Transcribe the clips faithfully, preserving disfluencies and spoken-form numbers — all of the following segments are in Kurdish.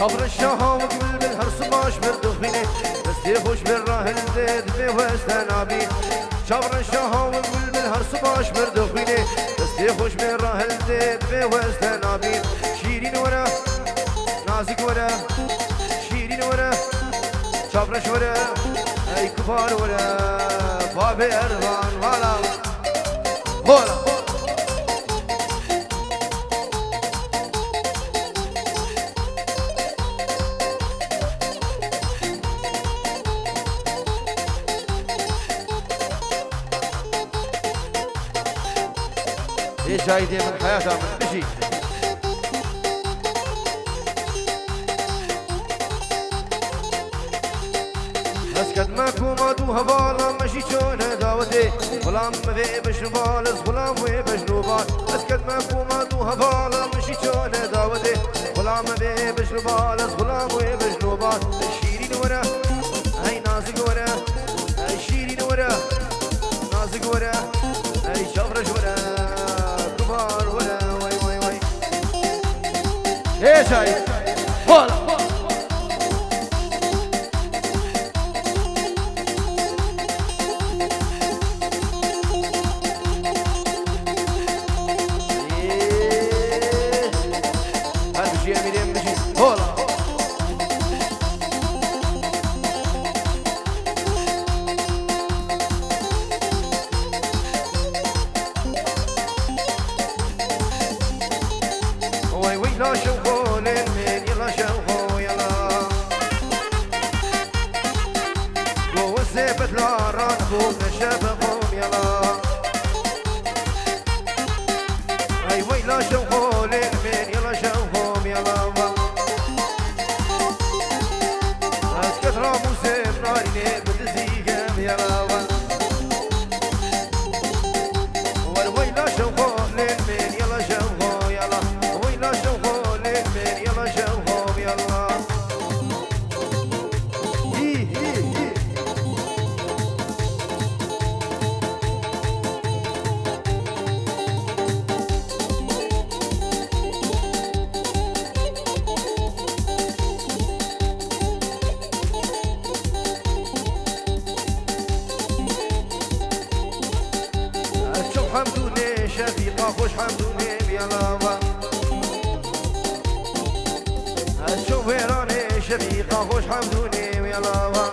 Çavre şaha wek bilbil her sibaş bir dixwînê. Destê xweş bir rahil dê dibê weste nabî. Çavre şaha wek bilbil her sibaş bir dixwînê. Destê xweş bir rahil dê dibê weste nabî. Şîrîn were, nazik were, şîrîn were, çavreş were, ey kubar were, babê Ervan vala. Hola. Ê şahidê min, heyata min, bijî. Ez kedme koma dû hevala me jî çone dawetê. Xulam me vê bejn bal, ez xulam wê bejn û bal. Ez kedme koma dû hevala me jî çone dawetê. Xulam me vê bejn bal, ez xulam wê bejn û bal. Şîrîn were, hey nazik were, hey şîrîn were, nazik were, hey çavreş were, kubar were, way, way, way. Ê şahid. Hola. Her bijî Emîrê min bijî. Hola. Way weyla şewxo lêl mêr yela şewxo yela. Go wesê betlaran xo neşe bixom yela. Ay weyla şewxo lêl mêr yela şewxo yela va. Ez ket ramûsê narînê bi dizî gem yela va. Wer weyla şewxo lêl mêr yela şewxo yela. Weyla şewxo lêl mêr yela şewxo yela. Hî, hî, hî. Ez çaw hemdûnê şefîqa xweş hemdûnê viyalava. Ez çaw wêranê şefîqa xweş hemdûnê viyalava.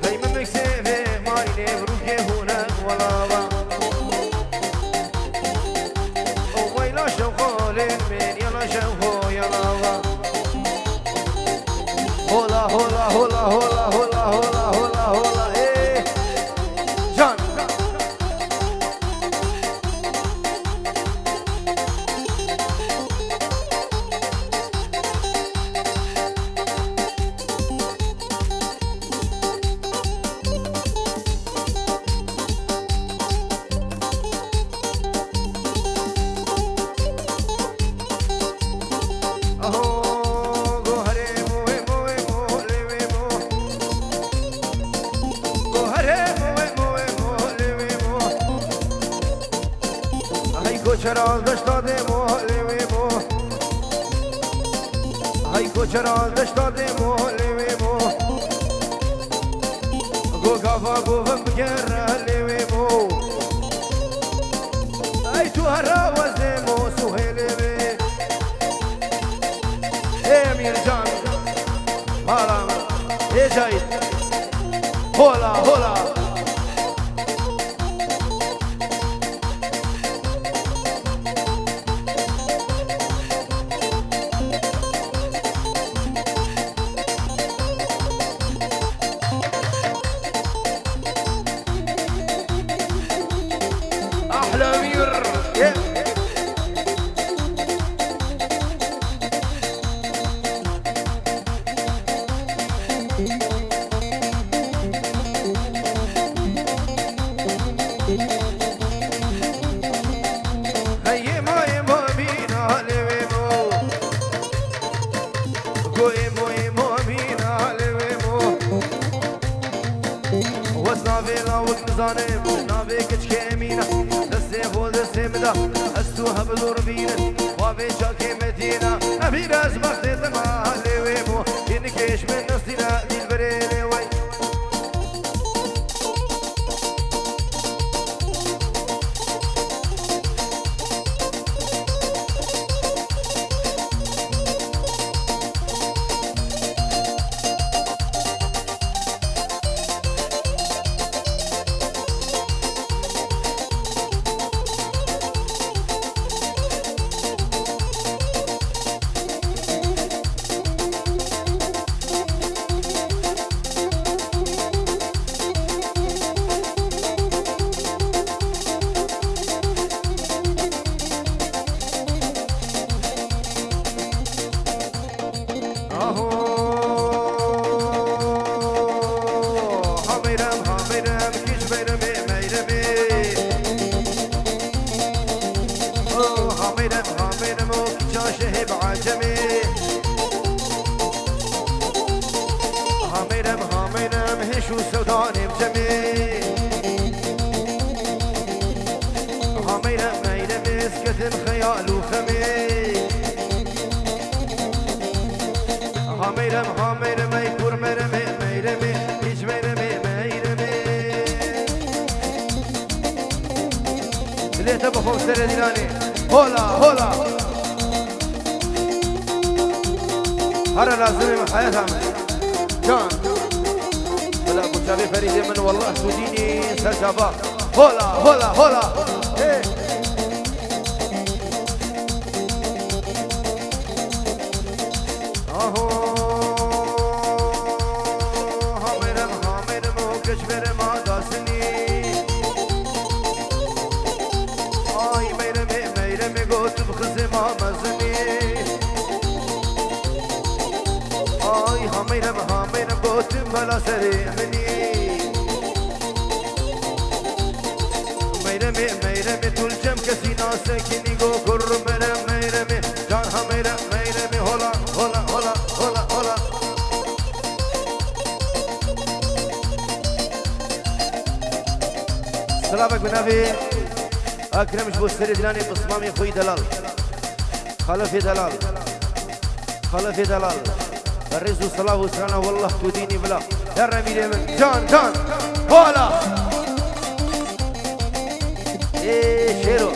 Hey mimik sêvê marînê virûkê hûne welava. O weyla şewxo lêl mêr yela şewxo yelava. Hola, hola, hola, ê. Can. Aho, go herê mo, ê mo, ê mo, lê wê mo. Go herê mo, ê mo, ê mo, lê wê mo. Hey koçera deşta dê mo, lê wê mo. Hey koçera deşta dê mo, lê wê mo. Go gava govim bigere, lê wê mo. Ey tu hera wezê mo, Suhêlê wê. Ê Emîrcan. Hala. Ê Cahit. Hola, hola. Ahla Emîr. Hey, ê mo, ê mo, mîna lê wê mo. Go ê mo, ê mo, mîna lê wê mo. Wes navê lawik nizanim, navê keçikê Emîna. Destê xwe destê min da, ez tu hev dor bînin. Vê çakê Medîna, emîr ez bextê dima lê wê bû. Yê nikêş min nestîna dîlberê lê wey. Aho. Ha meyrem, ha meyrem, kiç meyremê, meyremê. Oh, ha meyrem, ha meyrem, o kiça şehê bi acemê. Ha meyrem, ha meyrem, hêş û sewdanê bi cemê. Ha meyrem, meyremê, ez ketim xeyal û xemê. Ha meyrem, ha meyrem, ey kur meyremê, meyremê, hiç meyremê, meyremê. Dilê te bixwe serê dîlanê. Hola, hola. Hara lazimê min, heyata min. Can. Bila ku çavê Ferîdê min, wallah tu dînî ser çava. Hola, hola, hola. Hey. Aho, ha meyrem, ha meyrem, o keç meyrema dasinî. Ay meyremê, meyremê, gotu bi xizê ma mezinî. Ay ha meyrem, ha meyrem, gotu bela serê minî. Meyremê, meyremê, tu li cem kesî nasekinî, go kur meyrem, meyremê. Can ha meyrem, meyremê, hola, hola, hola, hola, hola. Silavek bi navê Ekrem ji bo serê dilanê pismamê xwe yî delal. Xalefê delal. Xalefê delal. Rêz û silav û strana, wallah tu dînî bila. Ya remîrê min. Can, can. Hola. Ê şêro.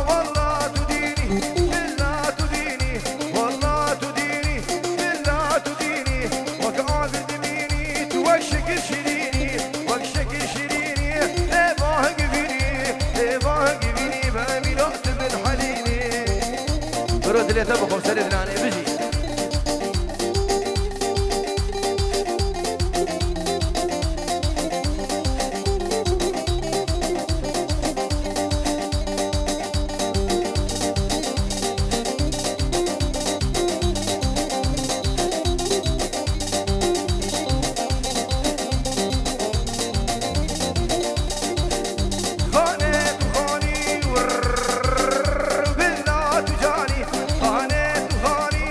Wallah tu dînî, billah tu dînî, wallah tu dînî, billah tu dînî. Wek agir dimînî, tu wek şekir şirînî, wek şekir şirînî. Ê vahgivînî, ê vahgivînî, be emîra tu bin helînî. Biro dilê te bixwe serê dilanê bijî. Xanê tu xanî, wirr, bila tu canî. Xanê tu xanî,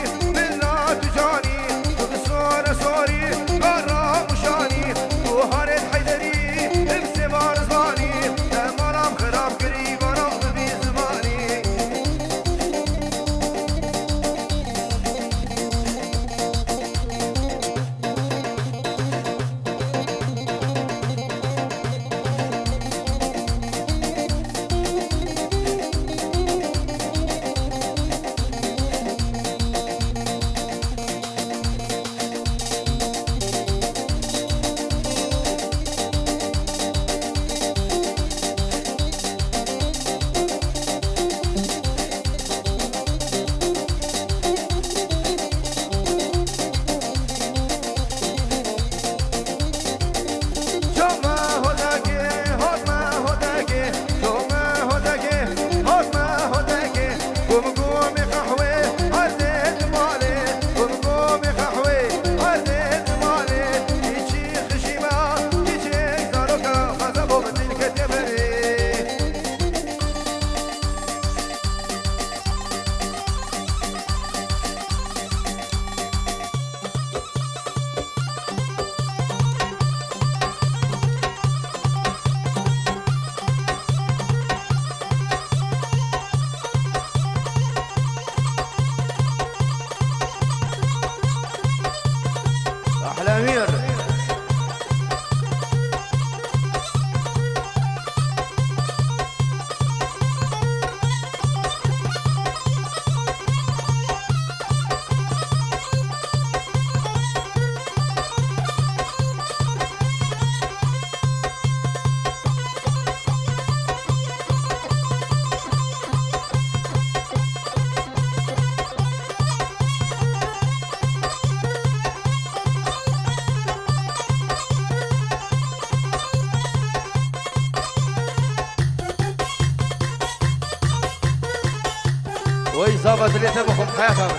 Zava dilê te bixwim heyata min.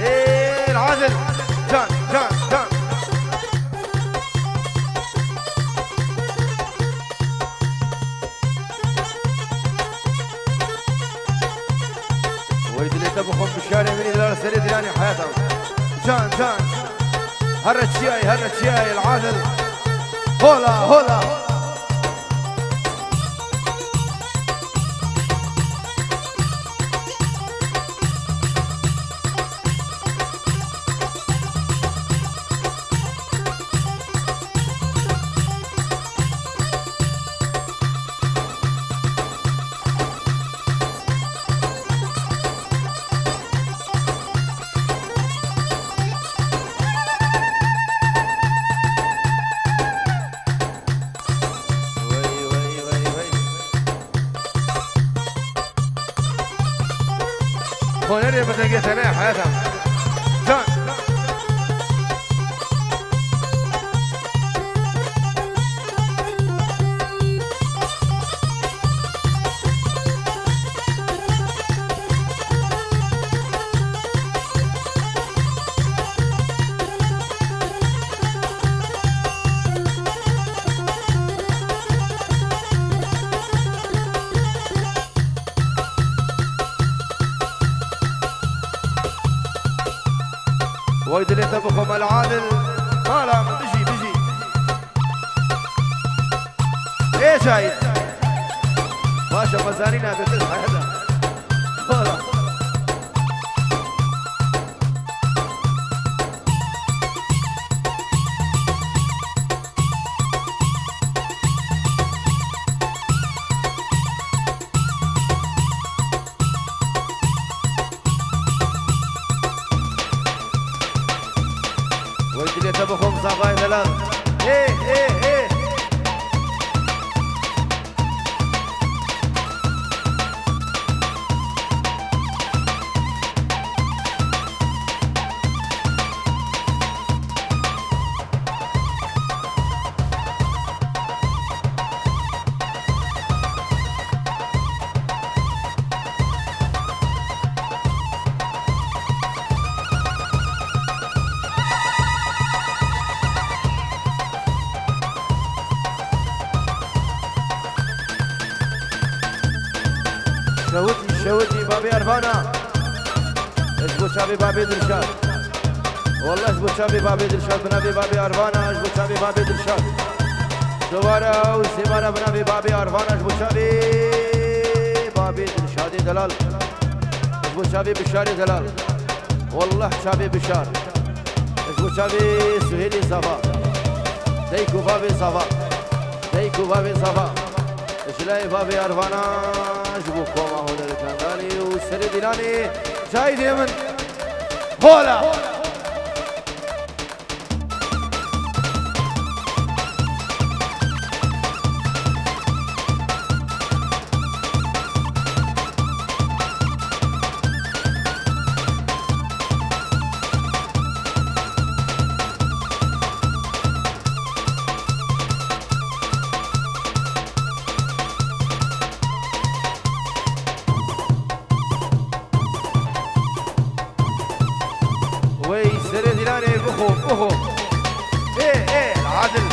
Ê, Adil. Can, can, can. Wey dilê te bixwim bişarê min î dilal serê dilanê heyata min. Can, can. Herre çiyayê, herre çiyayê, Adil. Hola, hola. Wey, wey, wey, wey. Hunerê bi dengê te ne heyata. Can. Wey dilê te bixwe Mel Adil. Mala min bijî, bijî. Ê şahid. Baş e, xwezanî nabê tu heyata. Wala. Wey dilê te bixwe Muzafayê delal. Ê, ê, ê. Şewitî, şewitî, babê Ervana. Ji bo çavê babê Dilşad. Wallah ji bo çavê babê Dilşad, bi navê babê Ervana, ji bo çavê babê Dilşad. Dubare û sêbare bi navê babê Ervana, ji bo çavê babê Dilşadê delal. Ji bo çavê Bişarê delal. Wallah çavê Bişar. Ji bo çavê Suhêlê Zava. Dayik û bavê Zava. Dayik û bavê Zava. Ji layê bavê Ervana ji bo koma hunerê Kangalê û serê Dîlanê cayî dê min. Hola! Wey serê Dîlanê bixwe, bixwe. Ê, ê, Adil.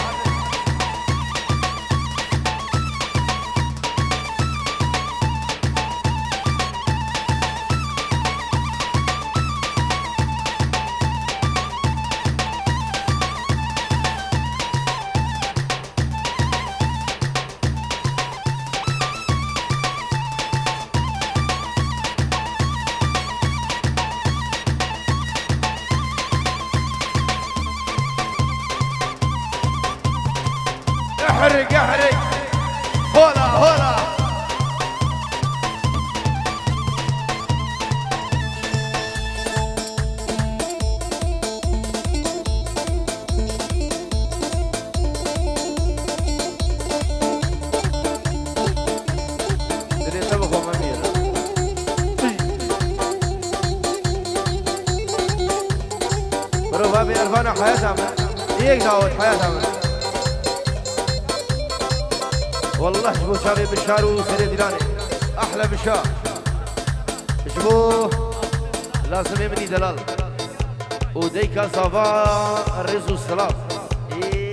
احرق، احرق. Hola, hola. Dilê te bixwe Memîr. Mirov abi Ervana heyata min. Yek dawet heyata min. Wallah ji bo çavê Bişar û serê Dîlanê. Ahle Bişar. Ji bo lazimê min î delal û deyka zava rêz û silav. Ê.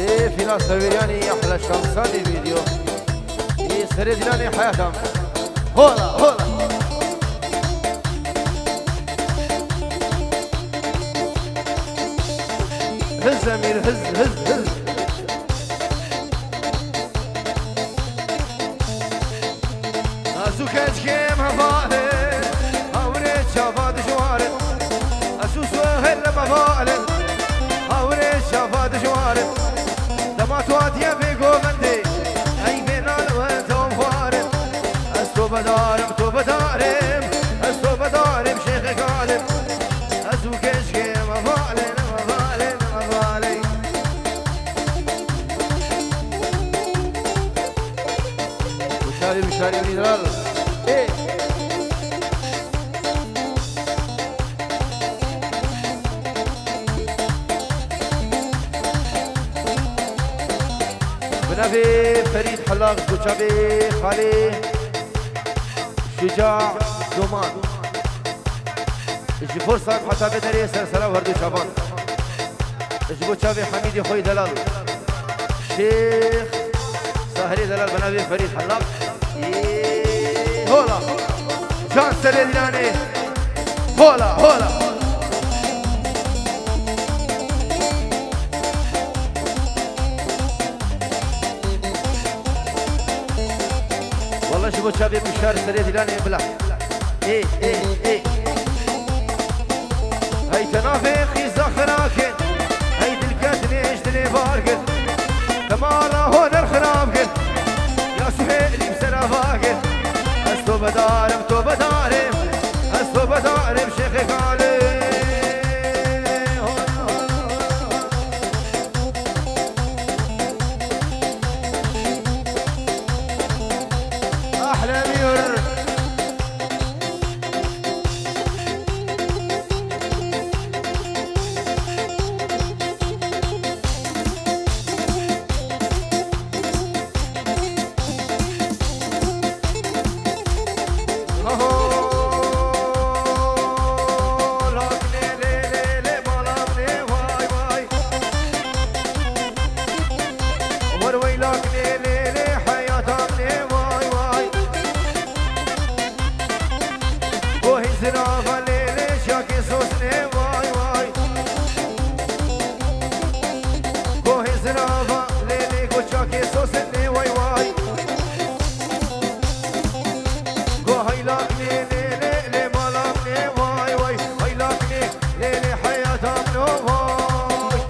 Ê, Fîna Severyanî, ehla şansa lê vîdeo. Ê, serê dîlanê heyata min. Hola, hola. Hiz Emîr, hiz, hiz, hiz. Nazik keçkêm heval in, hawrê çava dijwar in. Ez û Suheyl li meval in, hawrê çava dijwar in. Dema tu hatiye vê govendê, ey vê nal we tom xwar in. Ez tobedar im, tobedar im, ez tobedar im şêxê Galim. Ez û keçkêm heval in, heval in, heval in. Wişarî, wişarî, wî delal. Ê. Bi navê Ferîd Helal, ji bo çavê xalê Şuca Doman. Ji Forsan heta vê derê ser sera her du çavan. Ji bo çavê Hemîdê xweyî delal. Şêx Sahirê delal bi navê Ferîd Hellal. Ê, hola. Can serê dîlanê. Hola, hola. Wala ji bo çavê Bişar serê dîlanê bila. Ê, ê, ê. Hey te navê qîza xirakin. Hey dilket nêj dilê bar kir. Te mala honer xirab kir. Ya Suhêlî bi sera va kir. Ez tobedarim, tobedarim. Ez tobedarim Şêxê Galê. Ahlem yur. Gohê zirava lê lê şakê sosnê vay vay. Gohê zirava lê lê goçakê sosnê vay vay. Go haylak lê lê lê lê malam nê vay vay. Haylak lê lê lê heyatam no vay.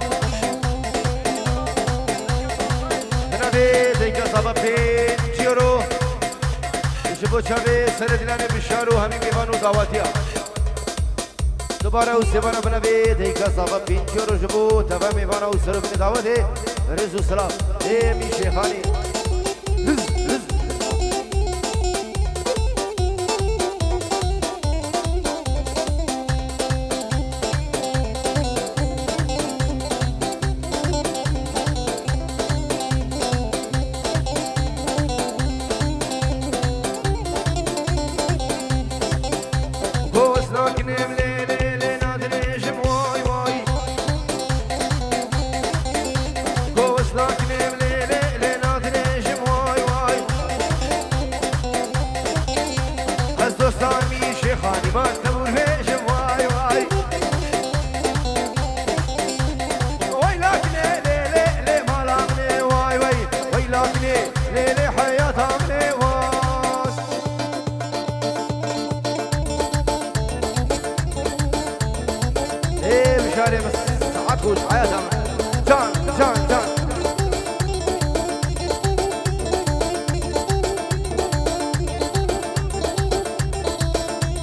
Binavê deyka saba pênc euro. Ji bo çavê serê dîlanê Bişar û hemî mêvan û dawatiya. Dubare û sêbare binavê deyka saba pênc euro ji bo teve mêvana û serokê dawetê. Rêz û silav. Ê Mîşê Xanî. Hiz, hiz. Goz nakinim lê lê lê nadirêjim vay vay. Goz nakinim lê lê lê nadirêjim vay vay. Ez dostan Mîşê Xanî man tewr vêjim vay vay. Weylak lê lê lê lê malam lê vay vay. Weylak lê lê lê heyatam lê vay. Ê, mijarê min saet xweş, heyata min. Can, can, can.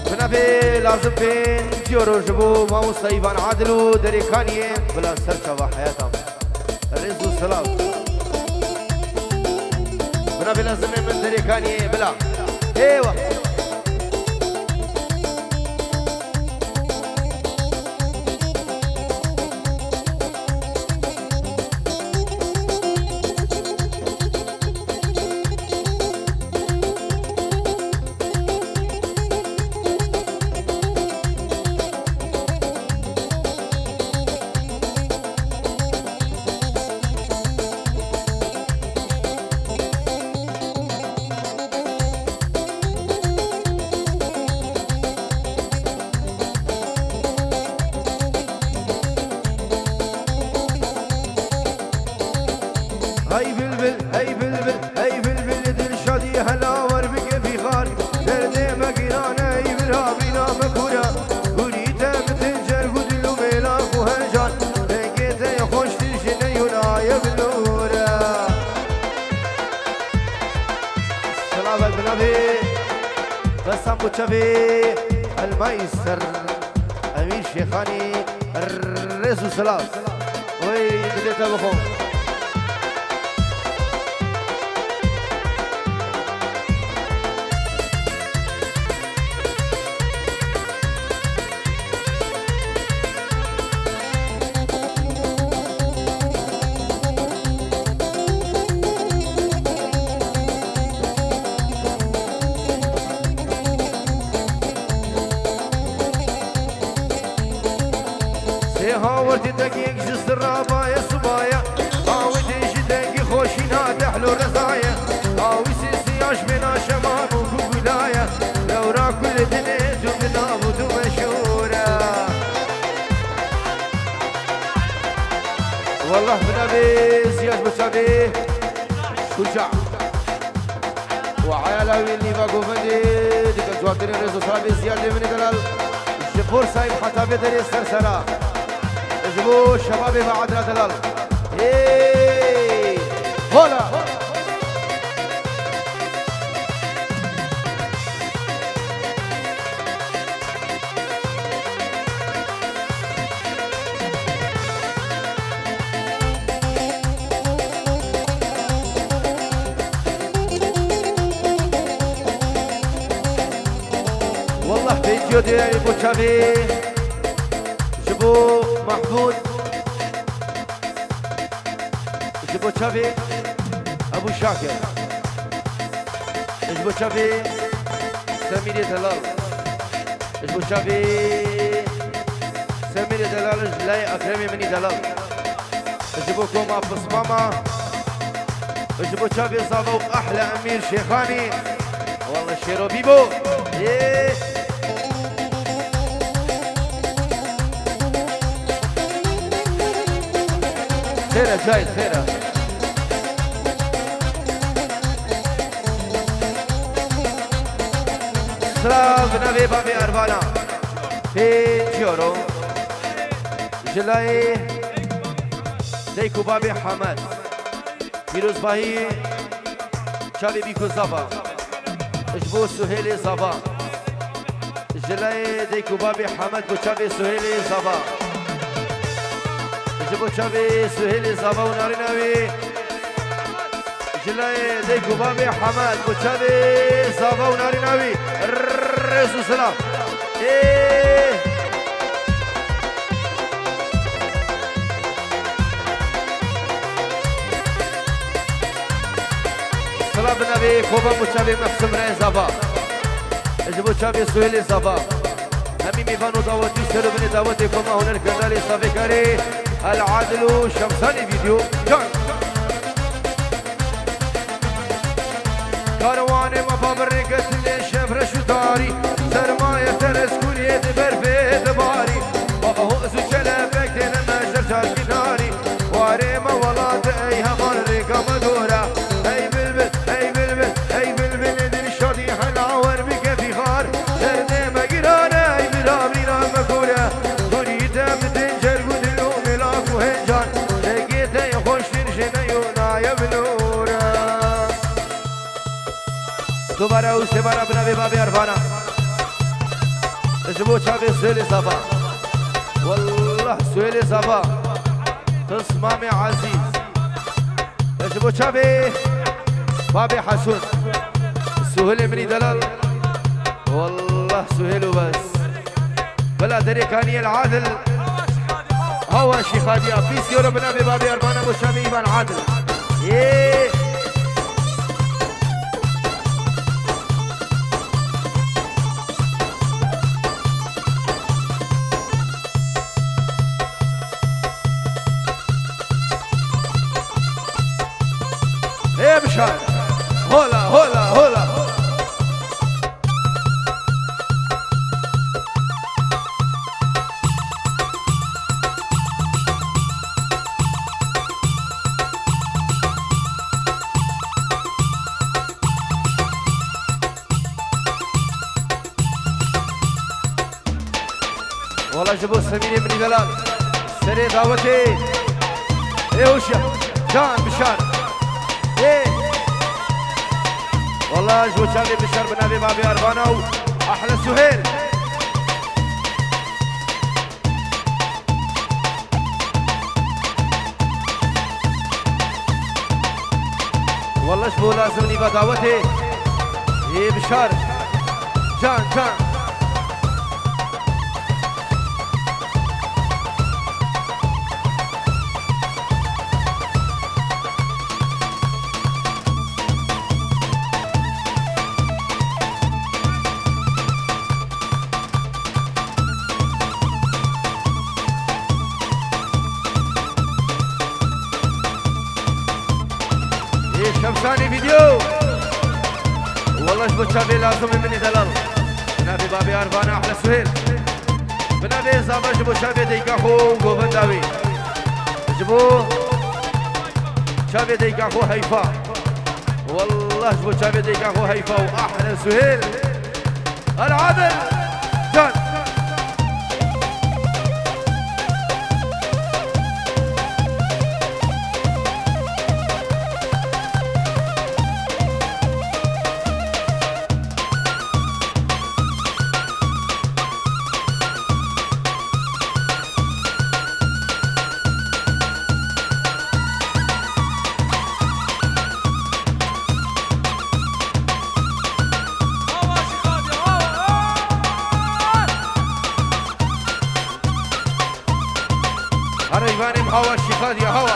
Binavê lazim pênc euro ji bo mamosta Îvan Adil û Derê Kaniyê bila ser çava heyata min. Rêz û silav. Bila zimê min derê kaniyê bila. Êwa. Hey bilbil, hey bilbil, hey bilbil, Dilşadî hela wer bike fîxar. Derdê me giran e, ey bira bîna me kûr e. Hûrî te bi tencer û dil û mêla xwe hejan. Dengê te yê xweştir ji neyûna ye bilûr e. Silav e binavê Ressam Buçavê, El Maîster Emîr Şêxanî, rêz û silav. Oy, dilê te bixwe. Sê hawertî degî yek ji sira baye subaye. Awidê ji dengî xweşîna dehlo rezaye. Awî sê siyaş bêna şeman û gugulaye. Lewra kulê dinê du binav û du meşhûr e. Wallah binavê Ziyad Buçavê Şuca. Û eyala wî nîva govendê dike ciwantirîn rêz û silavê Ziyadê min ê delal. Ji Bursayê heta vê derê ser sera. Ji bo şebabê me Adra delal. Hey! Hola! Wallah, vîdeo dê bo çavê ji bo Mahmud, ji bo çavê Ebu Şakir, ji bo çavê Semîrê Delal, ji bo çavê Semîrê Delal, ji layê Ekremê min î delal. Ji bo koma pismama, ji bo çavê zava û ehle Emîr Şêxanî. Walla şêro bîbo. Ê. Xêr e, Cahit, xêr e. Silav bi navê babê Ervana. Pênc euro. Ji layê dayik û babê Hemed. Pîrozbahî çavê bîk û zava. Ji bo Suhêlê zava. Ji layê dayik û babê Hemed bo çavê Suhêlê zava. Ji bo çavê Suhêlê zava û narîna wî. Ji layê dayik û babê Hemed bo çavê zava û narîna wî. Rêz û silav. Ê! Silav bi navê Koban bo çavê Mehsim Rê zava. Ji bo çavê Suhêlê zava. Hemî mêvan û dawetî ser û binê dawetê Koma Huner Kendalê Savêkarê El Adil û Şemsanê Vîdeo. Can. Karwanê me babirê ketilê şev reş û tarî. Sermaye teres kuriyê di berfê dibarî. Baba hoz û çelebek têne me ser çar kinarî. Warê me welat ey heman rêka me dor e. Ey bilbil, ey bilbil, ey bilbilê dilşadî hela wer bike fîxar. Derdê me giran e, ey bira bîra me kor e. Hûrî te bi tencer û dil û mêlak û hêncan. Dengê te yê xweştir jê neyûna ye bilor e. Dubare û sêbara bi navê babê Ervana. Ji bo çavê Suhêlê Zava. Wallah Suhêlê Zava. Pismamê Ezîz. Ji bo çavê Babê Hesun. Suhêlê min î delal. Wallah Suhêl û bes. Bila derê kaniyê li Adil. Hawa Şîxadiya. Pîs yoro bi navê babê Erbana bo çavê Îvan Adil. Ê! Ê Bişar. Hola, hola, hola. Wala ji bo Semîrê min î delal. Serê dawetê. Ê huşya. Can Bişar. Ê. Wala ji bo çavê Bişar bi navê babê Erbana û Ahle Suhêl. Wala ji bo lazim nîva dawetê. Ê Bişar. Can, can. Ê Şemşanê vîdeo. Wala ji bo çavê lazimê min ê delal. Bi navê babê Arvana Ahle Suhêl. Bi navê zava ji bo çavê dayika xwe û govenda wî. Ji bo çavê dayika xwe Heyfa. Wala ji bo çavê dayika xwe Heyfa û Ahle Suhêl. Al Adil. Can. Hereyvanê min hawa Şîxadiya hawa.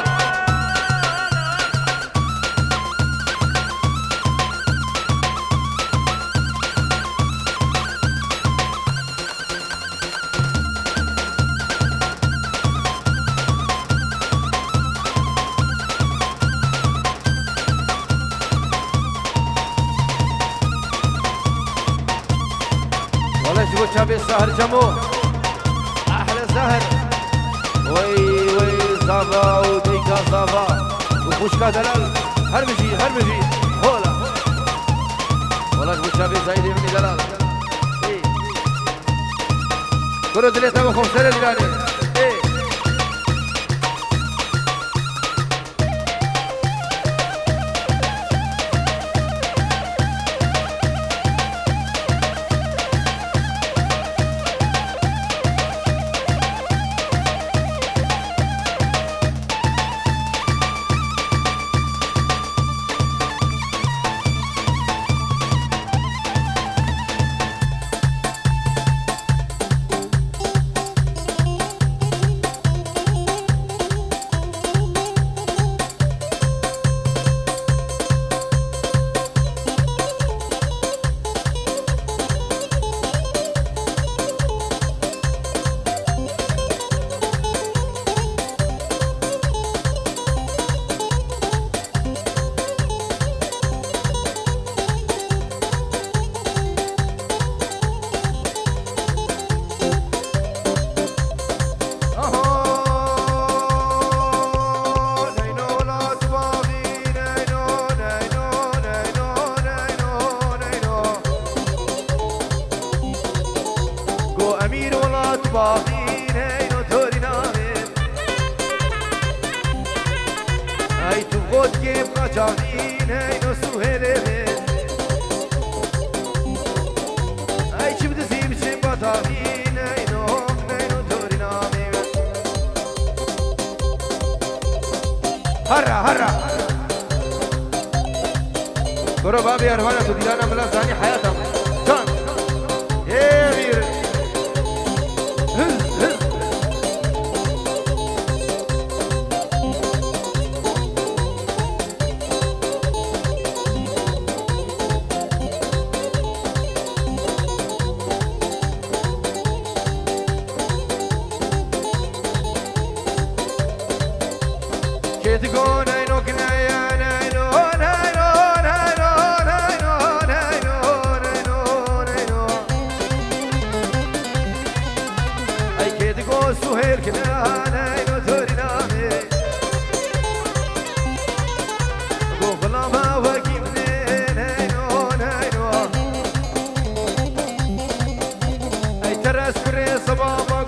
Wala ji bo çavê Zahir Cemo. Ahle Zahir. Wey, wey, zava û dayika zava. Û xwişka delal. Her bijî, her bijî. Hola. Wala ji bo çavê Zahirê min ê delal. Ê. Kuro dilê te bi xemserê diranê. Ê. Go Emîr welat baxî neyno torîna min. Ey tu xwe dikê qaçaxî neyno Suhêlê min. Ey çi bi dizî biçim bataxî neyno, neyno torîna min. Herre, herre. Koro babê Ervana tu dîlana min la zanî heyata min. Can. Ê bîr. Hız, hız. Kê digo neyno ki neya neyno, neyno, neyno, neyno, neyno, neyno, neyno. Ey kê digo Suheyl ki neya neyno, torîna min. Go xulama wekî min ê, neyno, neyno. Ey teres kurê seba ma